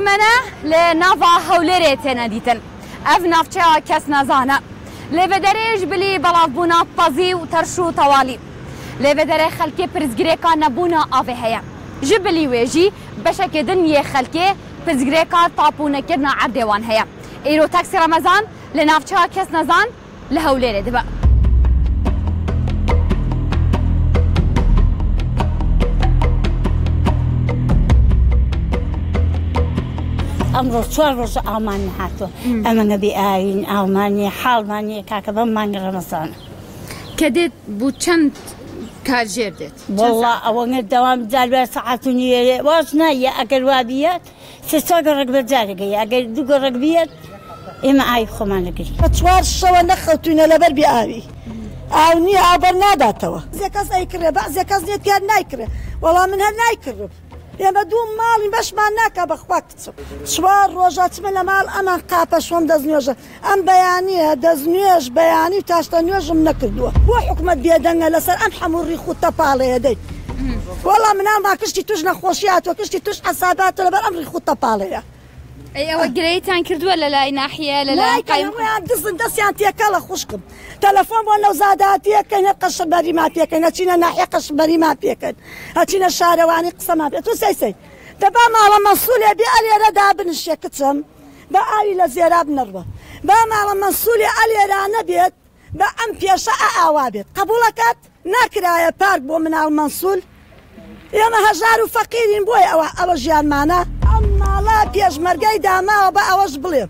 دیمەنە لە ناڤا هەولێرێ تێنە دیتن. ئەڤ ناڤچەیا کەس نەزانە. لێ ڤێ دەرێ ژ بلی بەڵاڤبوونا پەزی و تەرش و تەوالی. لێ ڤێ دەرێ خەلکێ پرسگرێکا نەبوونا ئاڤێ هەیە. ژ بلی وێ ژی بەشەکێ دن یێ خەلکێ پرسگرێکا تاپوو نەکرنا عەردێ وان هەیە. ئیرۆ تاکسی ڕەمەزان لە ناڤچەیا کەس نەزان لە هەولێرێ دبە. ئەمڕۆ چوار ڕۆژە ئاومان نەهاتووە، ئەمەنگە بێ ئاوین، ئاومان نییە، حاڵمان نییە کاکە بەم مانگی ڕەمەزانە. کە دێت بۆ چەند کاتژێر دێت؟ وەڵڵا ئەوەنگە دەوام جار وایە سەعات و نیوێ واش نایە، ئەگەر وا بیەت سێ چوار گەڕەک بە جارێک هەیە، ئەگەر دوو گەڕەک بیەت ئێمە ئاوی خۆمان ئەگرین. چوار شەوە نەخەوتوینە لەبەر بێ ئاوی، ئاو نییە، ئاو بەر ناداتەوە. بەعزێ کەس ئەیکڕێ، بەعزێ کەس نییە تیار نایکڕێ، وەڵا من هەر نایکڕم. ئێمە دوو ماڵین بەشمان ناکا بەخوا کچم. چوار ڕۆژە چمە لە ماڵ ئەمان قاپە شۆم دەست نوێژە ئەم بەیانیە دەست نوێژ بەیانی و تاشتە نوێژم نەکردووە. بۆ حکومەت بێدەنگە لەسەر ئەم حەموو ڕیخ و تەپاڵەیە دەی وەڵا مناڵمان کشتی توش نەخۆشی هاتووە کشتی توش عەساباتوە لەبەر ئەم ڕیخ و تەپاڵەیە. ئەی ئەوە گرەیتان کردووە لە لای ناحیە لە لای نایکەن هەموویان دزن دەستیان تێکەڵە خوشکم تەلەفۆن بۆ نەوزاداتیەکەین هەر قەشمەریمان پێکەن هەچینە ناحیە قەشمەریمان پێکەن هەچینە شارەوانی قسەمان پێ تو سەی سەی دەبا ماڵە مەنسولێ بێ ئەلێرە دابنشێ کچم با ئاوی لە زێراب نەڕوا با ماڵە مەنسولێ ئەلێرانە بێت با ئەم پێشە ئا ئاوا بێت قەبوڵەکات؟ ناکرایە پارک بۆ مناڵ مەنسول؟ ئێمە هەژار و فەقیرین بۆیە ئەوە ئەوە ژیانمانە. ئەم ماڵە پێشمەرگەی داماوە با ئەوەش بڵێم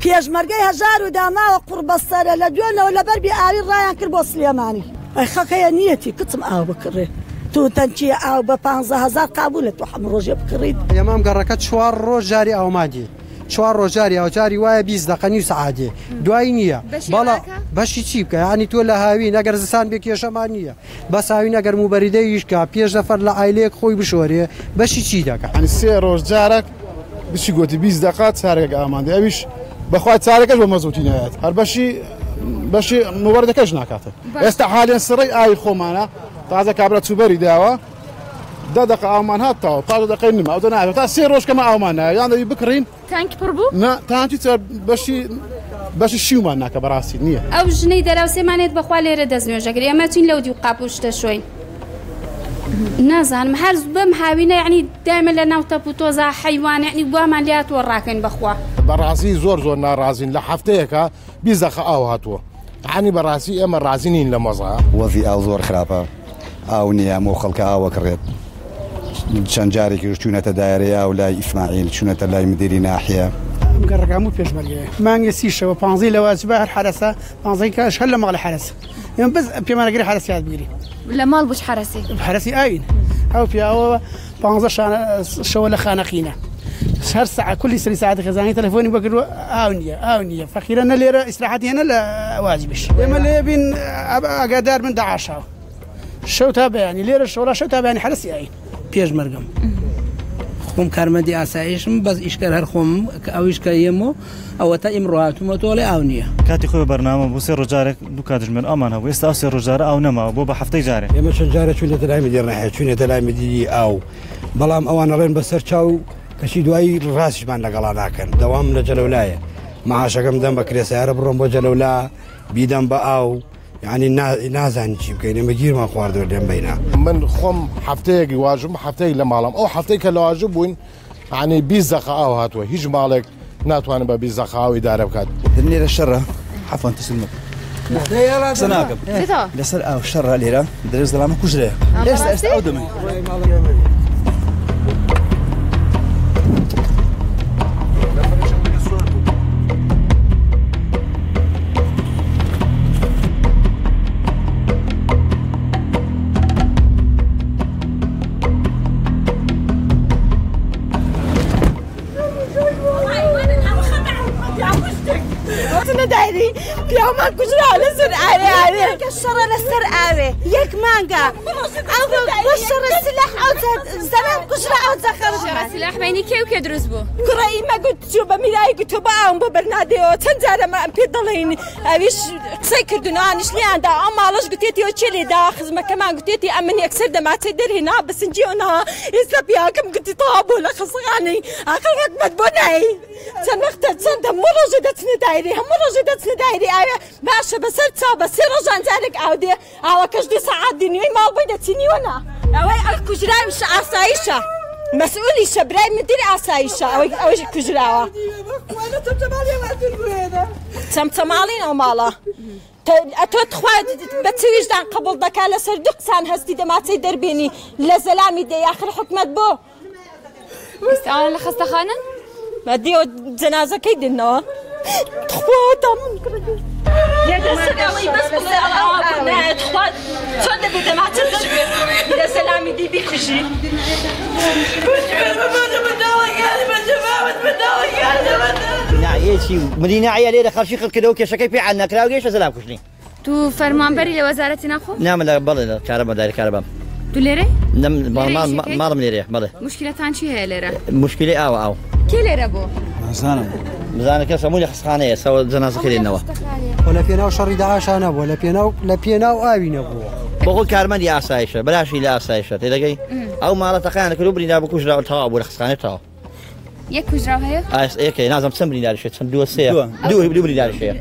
پێشمەرگەی هەژار و داماوە قوڕبەسەرە لە دوێنەوە لەبەر بێ ئاوی ڕایان کرد بۆ سلێمانی. ئەی خەڵک هەیە نیەتی کچم ئاو بکڕێ تو تەنکی ئاو بە 15,000 قابولە تو هەموو ڕۆژێ بکڕیت. ئێمە ئەم گەڕەکە چوار ڕۆژ جاری ئاومان دێ. چوار ڕۆژ جاری ئاو جاری وایە 20 دقە نیو سەعات دێ دوایی نییە بەڵا بەشی چی بکە ینی تۆ لە هاوین ئەگەر زستان بێ کێشەمان نییە بەس هاوین ئەگەر موبەریدە ئیش کا پێش نەفەر لە عایلەیەک خۆی بشۆرێ بەشی چی دەکا. یانی سێ ڕۆژ جارەک بچی گۆتی 20 دقە چارەکێک ئامان دێ ئەویش بەخوای چارەکەش بە مەزوتی نایەت هەر بەشی بەشی موبەریدەکەش ناکاتن ئێستا حالیان سڕەی ئاوی خۆمانە تازە کابرا چوبەری داوە دە دەقە ئاومان هات تاوە پاش دەقەی نما ئەو ناوێت تا سێ ڕۆژ کەمە ئاومان نایە یان دەبی بکڕین. تانکی پڕ بوو؟ نا تانکی چە بەشی بەشی شیومان ناکە بەڕاستی نییە. ئەو ژنەی دەراوسێمانێت بەخوا لێرە دەست نوێژەگری ئەمە چین لەو دیو قاپ و شتە شۆین نازانم هەر بەم هاوینە یعنی دایمە لە ناو تەپ و تۆزا حەیوان یعنی وامان لاتوە ڕاکەین بەخوا. بەڕاستی زۆر زۆر ناڕازین لە هەفتەیەکە 20 دەقە ئاو هاتووە یانی بەڕاستی ئێمە ڕازی نین لەم وەزعە. وەزی ئاو زۆر خراپە ئاو نییە هەموو خەڵکە ئاو ئەکڕێت چەند جارێکیش چوونەتە دایرەی ئاو لای ئیسماعیل چوونەتە لای مدیری ناحیە. ئەم گەڕەکە هەموو پێشمەرگەیە مانگێ سی شەوە پانزەی لە واجبە هەر حەرەسە پانزەی کاش هەر لە ماڵی حەرەسە ئێمە بەس پێمانەگەری حەرەس یاد بگری. لە ماڵ بووش حەرەسی؟ حەرەسی ئاوین ئەو پیاوە پانزە شانە شەوە لە خانەقینە هەر ساعة كل سری ساعت خێزانی تەلەفۆنی بۆ کردووە ئاو نییە ئاو نییە فەقیرە نە لێرە ئیسراحەتی هەیە نە لە واجبیش ئێمە لێ بین ئاگادار بن داعشاوە شەو تا بەیانی لێرە شۆڕا شەو تا بەیانی حەرەسی ئاین. پێشمەرگەم خۆم کارمەندی ئاسایشم بەس ئیشکەر هەر خۆم کە ئەویش کە یەمۆ ئەوەتا ئیمڕۆ هاتوومە تۆڵێ ئاو نییە. کاتی خۆی بەرنامە بوو سێ ڕۆژ جارێک دوو کاتژمێر ئاومان هەبوو ئێستا ئەو سێ ڕۆژ جارە ئاو نەماوە بووە بە هەفتەی جارێک. ئێمە چەند جارە چوینەتە لای مدیر ناحیە چوینەتە لای مدیری ئاو بەڵام ئەوان ئەڵێن بەسەر چاو کەچی دوایی ڕاستیشمان لەگەڵا ناکەن دەوام لە جەلەولایە معاشەکەم دەم بە کرێ سەیارە بڕۆم بۆ جەلەولا بیدەم بە ئاو یعنی نازانین چی بکەین ئێمە گیرمان خواردووە لێم بینە. من خۆم هەفتەیەک واژم هەفتەیەک لە ماڵم ئەو هەفتەی کە لە واژم بووین یعنی 20 دقە ئاو هاتووە هیچ ماڵێک ناتوانن بە 20 دقە ئاو ئیدارە بکات. لێرە شەڕە حەفەن تسلمە قسە ناکەم لەسەر ئاو شەڕە لێرە درێژ زەلامە کوژرێ ئێستا ئێستا ئەو دەمێ. دایری پیاومان کوژرا لەسەر ئاوێ ئاوێ کە شەڕە لەسەر ئاوێ. ئاوێ یەک مانگە ئەو بۆ شەڕە سلاح ئەو زەلام کوژرا ئەو خەڵک شەڕە سلاح بینی کێ و کێ دروست بوو؟ کوڕە ئیمە گوت چوو بە میرایی گوت تۆ بە ئاوم بۆ بەرنادەیەوە چەند جارە ئەم پێ دەڵێین ئەویش قسەی کردن ئەوانیش لێیان دا ئەو ماڵەش گوتێتیەوە کێ لێ دا خزمەکەمان گوتێتی ئەمن یەکسەر دەماچەی دەرهێنا بەسنجیەوە نا ئێستا پیاوەکەم گوتی تەواو بۆ لە خەسەخانەی ئاخر حکومەت بۆ نایەی چەند وەختە چەند هەموو ڕۆژێ دەچنە دایرەی هەموو ڕۆژێ دەچنە دایرەی ئاوێ باشە بەسەر چاو بە سێ ڕۆژان جارێک ئاو دێ ئاوەکەش دوو سەعات دی نیوەی ماڵ بۆی دەچی نیوە نا ئەوەی ئەو کوژراویشە ئاسایشە مەسئولیشە برای مدیر ئاسایشە ئەوەی ئەوەی کوژراوە چەمچەماڵین ئەو ماڵە ئەتۆ تخوا بە چ ویژدان قبوڵ دەکا لەسەر دوو قسان هەستی دەماچەی دەربێنی لە زەلامی دێ یاخر حکومەت بۆ ئێستا ئەوان لە خەستەخانەن؟ بەدیەوە جەنازەکەی دێنەوە تخوا تا من چۆن دەبێت دەماچە دەربێت لە زەلامی دی بیکوژی ناعیەکی مری ناعیە لێرە خەڵکی خڕکردەوە کێشەکەی پێ عەل نەکرا و گەیشتە زەلام کوشتنی. تو فەرمانبەری لە وەزارەتی ناوخۆ؟ نا من لە بەڵێ لە کارەبا دایرە کارەبام. تو لێرەی؟ نەم لێرە ئیشەکەی؟ ماڵم لێرەیە بەڵێ. مشکلەتان چی هەیە لێرە؟ مشکلەی ئاوە ئاو. کێ لێرە بوو؟ نازانم. بزانە کەس هەمووی لە خەستەخانەیە سەوە جەنازەکەی لێنەوە. خۆ لە پێناو شەڕی داعشا نەبووە لە پێناو لە پێناو ئاوی نەبووە. بۆ خۆی کارمەندی ئاسایشە براشی لە ئاسایشە تێدەگەی ئەو ماڵە تەقیان کرد و بریندار بوو کوژرا تەواو بوو لە خەستەخانەی تەواو. یەک کوژراو هەیە؟ ئاس یەکێ نازم چەند برینداریش هەیە چەند دووە سێ دوو دوو برینداریش هەیە.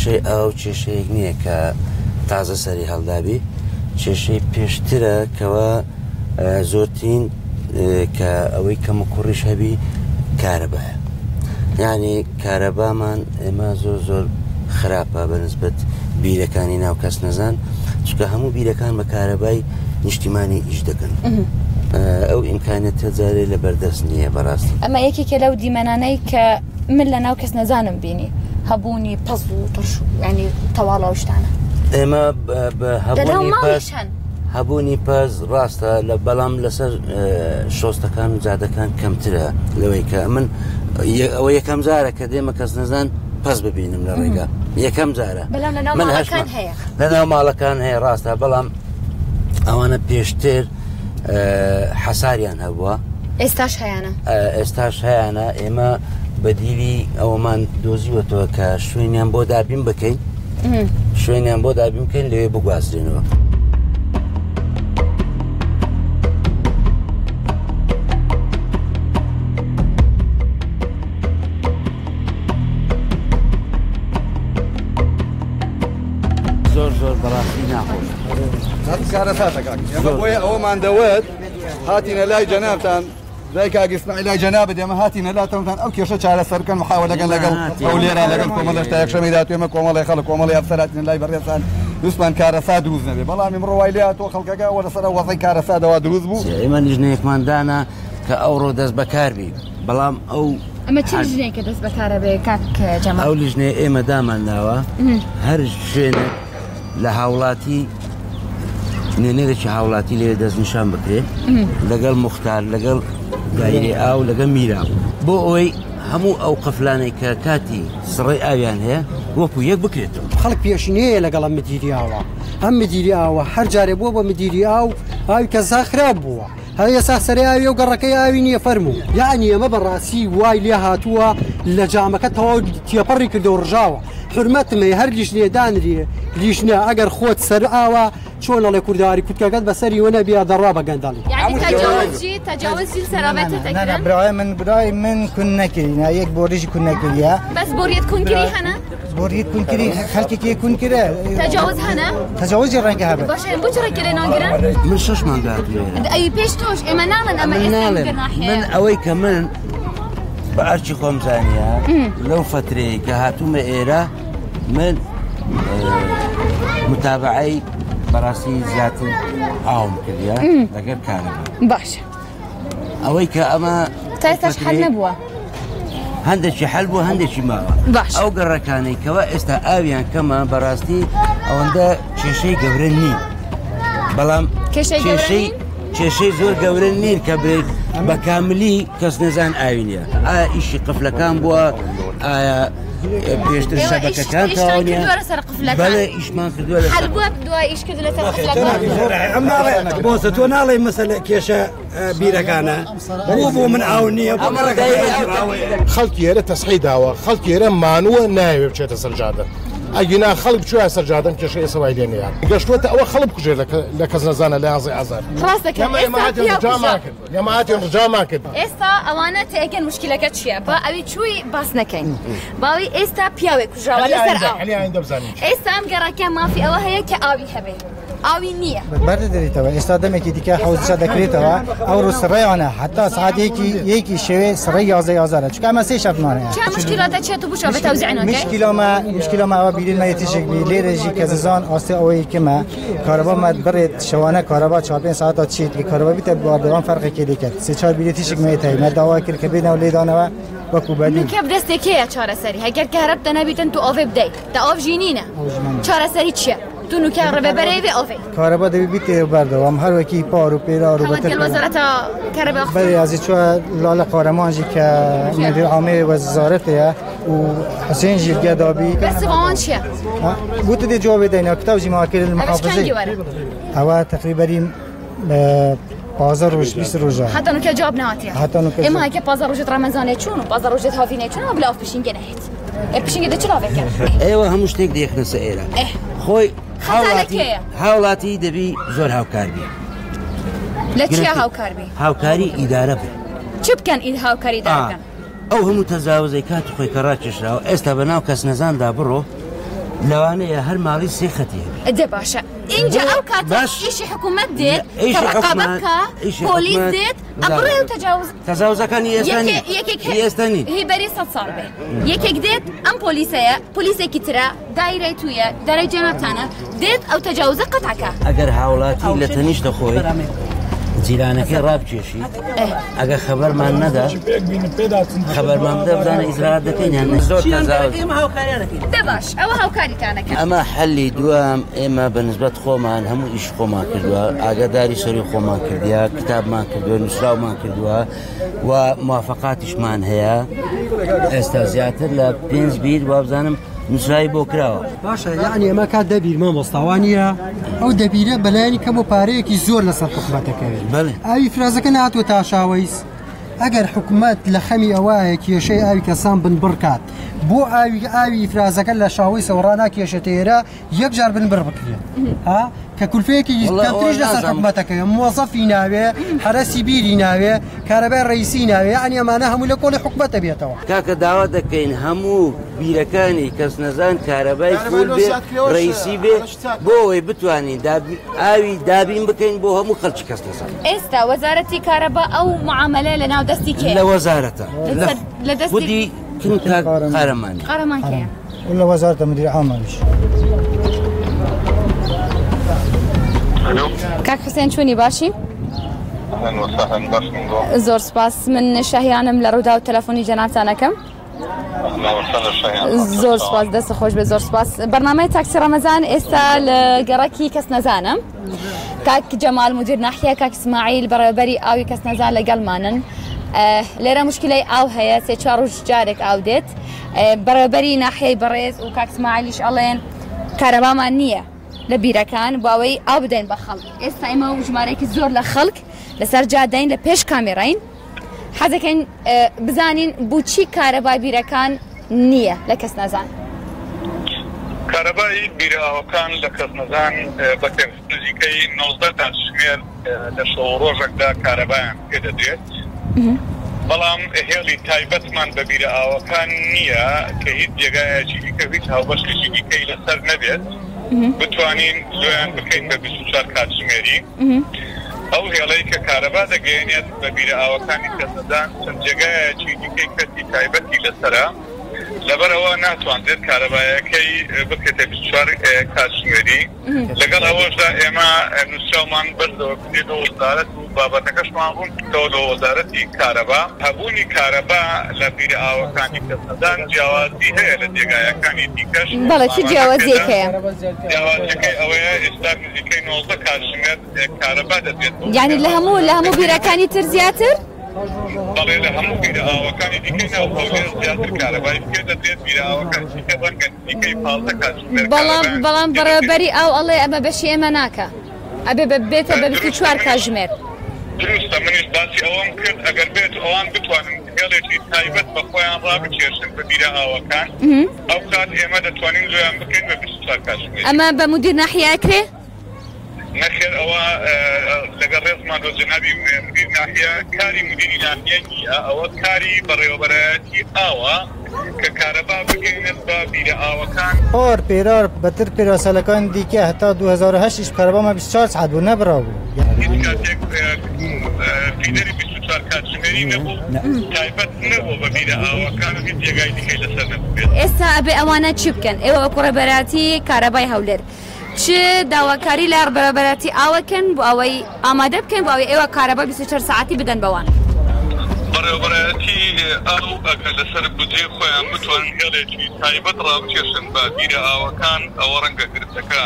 کێشەی ئاو کێشەیەک نییە کە تازە سەری هەڵدابی کێشەی پێشترە کەوا زۆرترین کە ئەوەی کەم و کوڕیش هەبی کارەبایە یعنی کارەبامان ئێمە زۆر زۆر خراپە بە نسبەت بیرەکانی ناو کەس نەزان چونکە هەموو بیرەکان بە کارەبای نیشتیمانی ئیش دەکەن ئەو ئیمکانەتە جارێ لە بەردەست نییە بەڕاستی. ئەمە یەکێکە لەو دیمەنانەی کە من لە ناو کەس نەزانم بینی هەبوونی پەز و ترش و ینی تەواڵە و شتانە. ئێمە بە هەبوونی پەز هەبوونی پەز ڕاستە لە بەڵام لەسەر شۆستەکان و جادەکان کەمترە لەوەی کە من ئەوە یەکەم جارە کە دێمە کەس نەزان پەز ببینم لە ڕێگا یەکەم جارە بەڵام لەناو ماڵەکان هەیە لەناو ماڵەکان هەیە ڕاستە بەڵام ئەوانە پێشتر حەساریان هەبووە ئێستاش هەیانە ئێستاش هەیانە ئێمە بەدیلی ئەوەمان دۆزیوەتەوە کە شوێنیان بۆ دابین بکەین شوێنیان بۆ دابین بکەین لەوێ بگوازرێنەوە. زۆر زۆر بەڕاستی ناخۆش کارەساتە کاک ئێمە بۆیە ئەوەمان دەوت هاتینە لای جەنابتان لای کاک ئیسماعیل لای جەنابت ئێمە هاتینە لاتەوەتان ئەو کێشە چارەسەر بکەن محاولەکەن لەگەڵ هەولێرا لەگەڵ کۆمەڵێک تا یەکشەمەی داهاتوو ئێمە کۆمەڵێ خەڵک کۆمەڵی ئەفسەر هاتینە لای بەڕێزتان ویستمان کارەسات دروست نەبێ بەڵام ئیمڕۆ وای لێ هاتووە خەڵکەکە ئەوە لەسەر ئەو وەزعی کارەساتەوە دروست بوو. ئێمە لیژنەیەکمان دانا کە ئەوڕۆ دەست بەکار بی بەڵام ئەو ئەمە چ لیژنەیەکە دەست بەکارە بێ کاک جەمال؟ ئەو لیژنەیە ئێمە دامان ناوە هەر شوێنێک لە هاوڵاتی نوێنەرێکی هاوڵاتی لێ دەستنیشان بکرێ لەگەڵ مختار لەگەڵ دایرەی ئاو لەگەڵ میرا بۆ ئەوەی هەموو ئەو قەفلانەی کە کاتی سڕی ئاویان هەیە وەکو یەک بکرێتەوە. خەڵک پێشینەیە لەگەڵ ئەم مدیری ئاوە ئەم مدیری ئاوە هەر جارێ بووە بە مدیری ئاو ئاوی کەسا خراپ بووە هەر ئێستا سەرەی ئاوی و گەڕەکەی ئاوی نییە فەرموو یەعنی ئەمە بەڕاستی وای لێ هاتووە لە جامەکە تەواو تێپەڕی کردەوە ڕژاوە حورمەتم هەیە هەر لیژنەیە دانرێ لیژنە ئەگەر خۆت سەر ئاوە چۆن ئەڵێ کوردەواری کوتکەکەت بەسەری وە نەبیە دەڕوا بە گەندەڵی. یعنی تجاوزی تجاوزی سەرابەت تەکرن؟ برای من برای من کون نەکردینە یەک بۆریژ کون نەکردیە بەس بۆریت کونکری هەنە؟ بۆریت کونکری خەلکێکی کونکرە تجاوز هەنە؟ تجاوزی ڕەنگە هەبێت باشە بۆ چ ڕێکی لێ ناگرن؟ من شەش مانگ هاتوومە ئێرە. ئەی پێش تۆش ئێمە ناڵێن ئەمە من ئێستا ناڵێم گەناحەیە. من ئەوەی کە من بە ئەرکی خۆم زانیە لەو فەترەیە کە هاتوومە ئێرە من متابعەی بەڕاستی زیاتر ئاوم کردە لەگەر کارەبا. باشە ئەوەی کە ئەمە تا ئێستاش حەل نەبووە؟ هەندێکی حەل بوو هەندێکی ماوە. باش. ئەو گەڕەکانەی کەوا ئێستا ئاویان کەمە بەڕاستی ئەوەندە کێشەی گەورە نین، بەڵام کێشەی گەورە نین؟ کێشەی زۆر گەورە نین کە برێت بە کاملی کەس نەزان ئاوی نییە. ئایا ئیشی قفلەکان بووە؟ ئایا پێشتر شەبەکەکان تەواو نییە؟ بەڵێ ئیشمان کردووە لەسەر حەل بووە دوای ئیش کردن لەسەر قفلەکان؟ ئەم ناڵێ بۆسە تۆ ناڵێ مەسەلە کێشە بیرەکانە بۆ بۆ من ئاو نییە بۆ خەڵکی ئێرە تەسحی داوە، خەڵکی ئێرە مانووە نایەوێ بچێتە سەر جادە، ئەگینا خەڵک بچوایە سەر جادەم کێشە ئێستا وای لێ نەیات. گەشتووەتە ئەوە خەڵک بکوژێت لە کەس نەزانە لە یانزەی ئازار. ڕاست دەکەن ئێستا پیاو کوژە. ئێمە هاتین ڕجامان کرد. ئێستا ئەوانە تێئەگەن موشکیلەکە چییە، با ئەوی چووی باس نەکەین، با ئەوی ئێستا پیاوێک کوژراوە لەسەر ئاو. ئێستا ئەم گەڕەکە مافی ئەوە هەیە کە ئاوی هەبێ، ئاوی نییە. بەردەدرێتەوە ئێستا دەمێکی دیکە حەوزشە دەکرێتەوە ئەو ڕۆ سڕەیانە حتا سعات یەکی یەکی شەوێ سڕەی یازدە یازدە چونکە ئەمە سێ شەفمان هەیە. چا مشکلاتە چێت و بوشە بە تەوزیع نەکەی؟ مشکلامە مشکلامە ئەوە بیرین مە تیشک بی لێرە ژی کە ززان ئاستێ ئەوەی کەمە کارەبا مە بڕێت شەوانە کارەبا چوار پێنج ساعەتا چیت کە کارەبا بیتە بەردەوام فەرقێکی لێکرد سێ چوار بیرێ تیشک مەیت هەیە مە داوا کرد کە بێنەوە لێدانەوە وەکو بەدی. نوکە بدەستێ کێیە چارەسەری هەگەر کەهرەب تە نەبیتن تو ئاڤێ بدەی تە ئاڤ ژی نینە چارەسەری چییە؟ تو نوکە ڕێبەرەی وێ ئاڤێ. کارەبا دەبی بیتێ بەردەوام هەر وەکی پار و پێرار و بەتر. گەل وەزارەتە کارەبا بەرێ ئازی چوە لالە قارەمان ژی کە مدیر عامێ وەزارەتەیە و حسێن ژی لگە دابی. بەس ئەوان چییە؟ گوتە دێ جوابێ دەینا کتاب ژی ما کرد المحافظەی. ئەوە تقریبا 15 ڕۆژ 20 ڕۆژە. حتا نوکە جواب نهاتیە. حتا نوکە ئێمە هەکە 15 ڕۆژت ڕەمەزانێ چوون و 15 ڕۆژت هاوینێ چوون و بلا ئاف پشینگە نەهێت. ئێ پشینگە دە چ لاوێکە؟ ئێوە هەموو شتێک دەیخنە سەر ئێرە. خۆی هاوڵاتی دەبی زۆر هاوکار بی. لە چیا هاوکار بی؟ هاوکاری ئیدارە بن. چ بکەن ئید هاوکاری ئیدارە بکەن؟ ئەو هەموو تەجاوزەی کاتی خۆی کە ڕاکێشراوە ئێستا بە ناو کەس نەزاندا بڕۆ لەوانەیە هەر ماڵی سێ خەتی هەبێ. دە باشە ئینجا ئەو کاتە ئیشی حکوومەت دێت کە ڕقابە بکا پۆلیس دێت ئەبڕێ و تەجاوز تەجاوزەکانی ئێستا نین. یەکێک ئێستا نین. هی بەری 100 ساڵ بێ یەکێک دێت ئەم پۆلیسەیە پۆلیسێکی ترە دایرەی تویە دارای جەنابتانە دێت ئەو تەجاوزە قەتعکە. ئەگەر هاوڵاتی لە تەنیشتە خۆی جیرانەکەی ڕابکێشی ئەگەر خەبەرمان نەدا خەبەرمان بدە بزانە ئیجرائات دەکەین یان زۆر تەجاوز. دە باش ئەوە هاوکاریتانەکەن. ئەمە حەلی دووەم ئێمە بە نسبەت خۆمان هەموو ئیش خۆمان کردووە، ئاگاداری سەری خۆمان کردیە، کتابمان کردووە، نووسراومان کردووە و موافقاتیشمان هەیە. ئێستا زیاتر لە پێنج بیر وابزانم نووسراوی بۆ کراوە. باشە یعنی ئەمە کات دەبیر مامۆستا وانییە؟ ئەو دەبیرە بەلایەنی کەم و پارەیەکی زۆر لەسەر حکومەتەکەوێت. ئاوی فرازەکە نهاتوە تا شاوەیس. ئەگەر حکومەت لە خەمی ئەوایە کێشەی ئاوی کەسان بنبڕ کات بۆ ئاوی ئاوی ئیفرازەکە لە شاوەیسەوە ڕاناکێشێتە ئێرە یەک جار بنبڕ بکرێت ها کە کولفەیەکی کەمتریش لەسەر حکومەتەکەوێ، موەزەفی ناوێ، حەرەسی بیری ناوێ، کارەبای ڕئیسی ناوێ، یعنی ئەمانە هەموو لە کۆڵی حکومەتە بێتەوە. کاکە داوا دەکەین هەموو بیرەکانی کەس نەزان کارەبای فول بێ، ڕئیسی بێ، بۆ ئەوەی بتوانین ئاوی دابین بکەین بۆ هەموو خەڵکی کەس نەزان. ئێستا وەزارەتی کارەبا ئەو معاملەیە لە ناو دەستی کێیە؟ لە وەزارەتە. لە دەستی خودی کن کاک قارەمانی. قارەمان کێیە؟ لە وەزارەتە مدیر عامەش. کاک حوسێن چۆنی باشی؟ زۆر سپاس. من شەهیانم لە ڕوودا و تەلەفۆنی جەنابتانەکەم. زۆر سپاس، دەست خۆش بێ. زۆر سپاس. بەرنامەی تاکسی ڕەمەزان ئێستا لە گەڕەکی کەس نەزانم. کاک جەمال مدیر ناحیە، کاک ئیسماعیل بەڕێوەبەری ئاوی کەس نەزان لەگەڵمانن. لێرە مشکلەی ئاو هەیە، سێ چوار ڕۆژ جارێک ئاو دێت. بەڕێوەبەری ناحیەی بەڕێز و کاک ئیسماعیلیش ئەڵێن کارەبامان نییە لە بیرەکان بۆ ئەوەی ئاو بدەین بە خەڵک. ئێستا ئێمە و ژمارەیەکی زۆر لە خەڵک لەسەر جادەین، لە پێش کامێراین، حەزەکەین بزانین بۆچی کارەبای بیرەکان نییە لە کەس نەزان. کارەبای بیرە ئاوەکان لە کەس نەزان بە نزیکەی 19 کاتژمێر لە شەو و ڕۆژێکدا کارەبایان پێدەدرێت، بەڵام هێڵی تایبەتمان بە بیرە ئاوەکان نییە کە هیچ جێگایەکی دیکە هیچ هاوبەشێکی دیکەی لەسەر نەبێت بتوانین لۆیان بکەین بە 24 کاتژمێری. ئەو هێڵەی کە کارەبا دەگەیەنێت بە بیرە ئاوەکانی کەسنەزان چەند جێگایەکی دیکەی کەرتی تایبەتی لەسەرە. لەبەرئەوە ناتواندرێت کارەبایەکەی بکرێتە 24 کاتژمێری. لەگەڵ ئەوەشدا ئێمە نووسراومان بەرزەوە کردیە لۆ وەزارەت و بابەتەکەشمان ڕوون کردەوە لۆ وەزارەتی کارەبا. هەبوونی کارەبا لە بیرە ئاوەکانی کەسنەزان جیاوازی هەیە لە جێگایەکانی دیکەش. بەڵێ چ جیاوازیەک هەیە؟ جیاوازیەکەی ئەوەیە ئێستا نزیکەی 19 کاتژمێر کارەبا دەدرێت بەو یانی لە هەموو لە هەموو بیرەکانی تر زیاتر؟ بەڵێ لە هەموو بیرە ئاوەکانی دیکەی ناو هەولێر زیاتر کارەبای پێ دەدرێت، بیرە ئاوەکانی دیکە ڕەنگە نزیکەی 15 کاتژمێر بەڵام کارەبایان بەڵام پێ دەدرێت. بەڕێوەبەری ئاو ئەڵێ ئەمە بەشی ئێمە ناکا ئەبێ بە بێتە بە 24 کاژمێر. دروستە منیش باسی ئەوەم کرد ئەگەر بێت ئەوان بتوانن هێڵێکی تایبەت بە خۆیان ڕابکێشن بە بیرە ئاوەکان ئەوکات ئێمە دەتوانین لۆیان بکەین بە 24 کاتژمێری. ئەمە بە مودیر ناحیە ئەکرێ؟ نەخێر ئەوە لەگەڵ ڕێزمان لۆ جەنابی مدیر ناحیە کاری مدیری ناحیە نییە ئەوە کاری بەڕێوەبەرایەتی ئاوە کە کارەبا بگەینێت بە بیرە ئاوەکان. پار پێرار بەتر پێراسەلەکان دیکە هەتا 2008 یش کارەبامان 24 ساعت بوو نەبڕابوو. هیچ کاتێک فیدەری 24 کاتژمێری نەبوو تایبەت نەبوو بە بیرە ئاوەکان و هیچ جێگای دیکەی لەسەر نەبووبێت. ئێستا ئەبێ ئەوانە چی بکەن؟ ئێوە وەکو ڕێبەرایەتی کارەبای هەولێر چ داواکاری لە بەڕێوەبەرایەتی ئاوەکەن بۆ ئەوەی ئامادە بکەن بۆ ئەوەی ئێوە کارەبای 24 سەعاتی بدەن بەوان؟ بەڕێوەبەرایەتی ئاو ئەگەر لەسەر بودجەی خۆیان بتوانن هێڵێکی تایبەت ڕابکێشن بە بیرە ئاوەکان ئەوە ڕەنگە گرفتەکە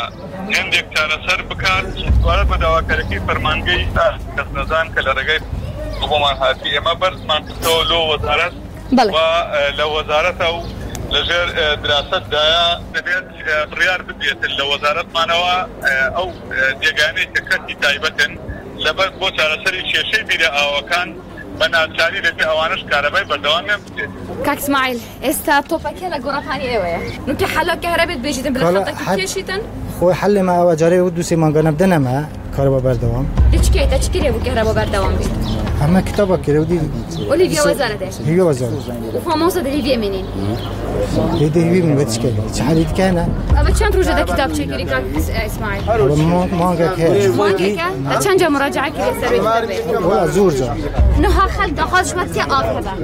هێندێک چارەسەر بکات. سەبارەت بە داواکاریەکەی فەرمانگەی کەسنەزان کە لە ڕێگای بۆمان هاتی ئێمە بەرزمان کردەوە لۆ وەزارەت و لە وەزارەتە و لەژێر دراسەتدایە، دەبێت بڕیار بدرێت لە وەزارەتمانەوە ئەو جێگایانەی کە کەرتی تایبەتن لەبەر بۆ چارەسەری کێشەی بیرە ئاوەکان بە ناچاری دەبێت ئەوانەش کارەبای بەردەوامیان بدرێت. کاک سمایل ئێستا تۆپەکێ لە گۆڕەپانی ئێوەیە نوکە حەلا کەهرەبێت بێژیتن بلە خەتەکی کێشیتن؟ خۆی حەلێ مە ئەوە جارێ و دوو سێ مانگانە بدەنە مە کارەبا بەردەوام. دە چ کەیتە چ کرێ بوو کەهرەبا بەردەوام بیت؟ ئەمە کتابە کرێ و دی ولی هیویا وەزارەتێ. هیویا وەزارەت. و فامۆسە دە هیویە مینین. هێدە هیوی من بە چ کەی چ حەلی دیکە نە؟ ئەوە چەند ڕۆژە دە کتاب چێکری کاک ئیسماعیل؟ ئەوە مانگێک هەیە. مانگێکە؟ دە چەند جار مراجعە کردی سەر وێ کتابێ؟ وەڵا زۆر جار. نها خەلک داخواز شما تێ ئاف هەبە.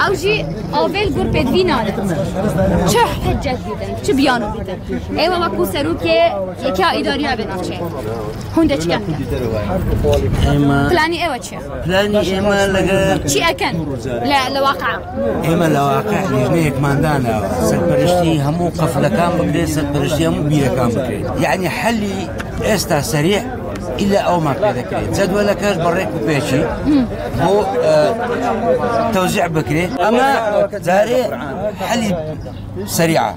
ئەو ژی ئاڤێل گور پێدوی نادەن. چ حجەت بیتن چ بیانو بیتن. ئێوە وەکو سەرۆکێ یەکیا ئیداریا بێ ناوچەیە. هون دە چکەن بکەن؟ پلانی ئێوە چییە؟ پلانی ئێمە لەگەر چی ئەکەن لە واقع؟ ئێمە لە واقع لیژنەیەکمان داناوە سەرپەرشتی هەموو قەفلەکان بکرێت، سەرپەرشتی هەموو بیرەکان بکرێت. یعنی حەلی ئێستا سەریع ئیلا ئەومان پێ دەکرێت، جەدوەلەکەش بە ڕێک و پێچی بۆ تەوزیع بکرێت. ئەمە جارێ حەلی سەریعە،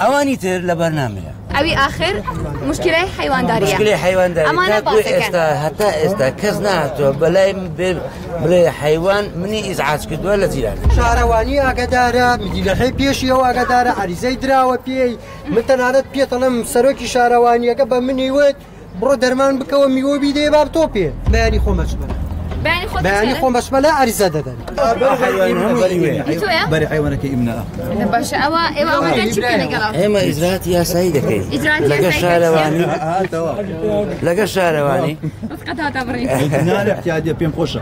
ئەوانی تر لە بەرنامەیە. ئەوی ئاخر مشکلەی حەیوانداریە. مشکلەی حەیوانداری ئەمانە تاکو باسەکەن. ئێستا هەتا ئێستا کەس نهاتووە بەلای بێ بڵێ حەیوان منی ئیزعاج کردووە لە جیران. شارەوانی ئاگادارە، مدیرەکەی پێشی ئەو ئاگادارە، عەریزەی دراوە پێی. من تەنانەت پێتەڵم سەرۆکی شارەوانیەکە بە منی وت بڕۆ دەرمان بکەوە میوە بیدەیە با بتۆپێ. بەیانی خۆم ئەچمە لای. بەیانی خۆم ئەچمە لای عەریزە دەدەن. بەری حەیوانەکەی ئیمنا. باشە ئەوە ئێوە ئەوەندە چی بکەن لەگەڵ ئەو؟ ئێمە ئیجرات یاسایی دەکەین. ئیجرات لەگە یاسایی شارەوانی. لەگە شارەوانی. قەت هاتە بڕین. نارە احتیادیە پێم خۆشە.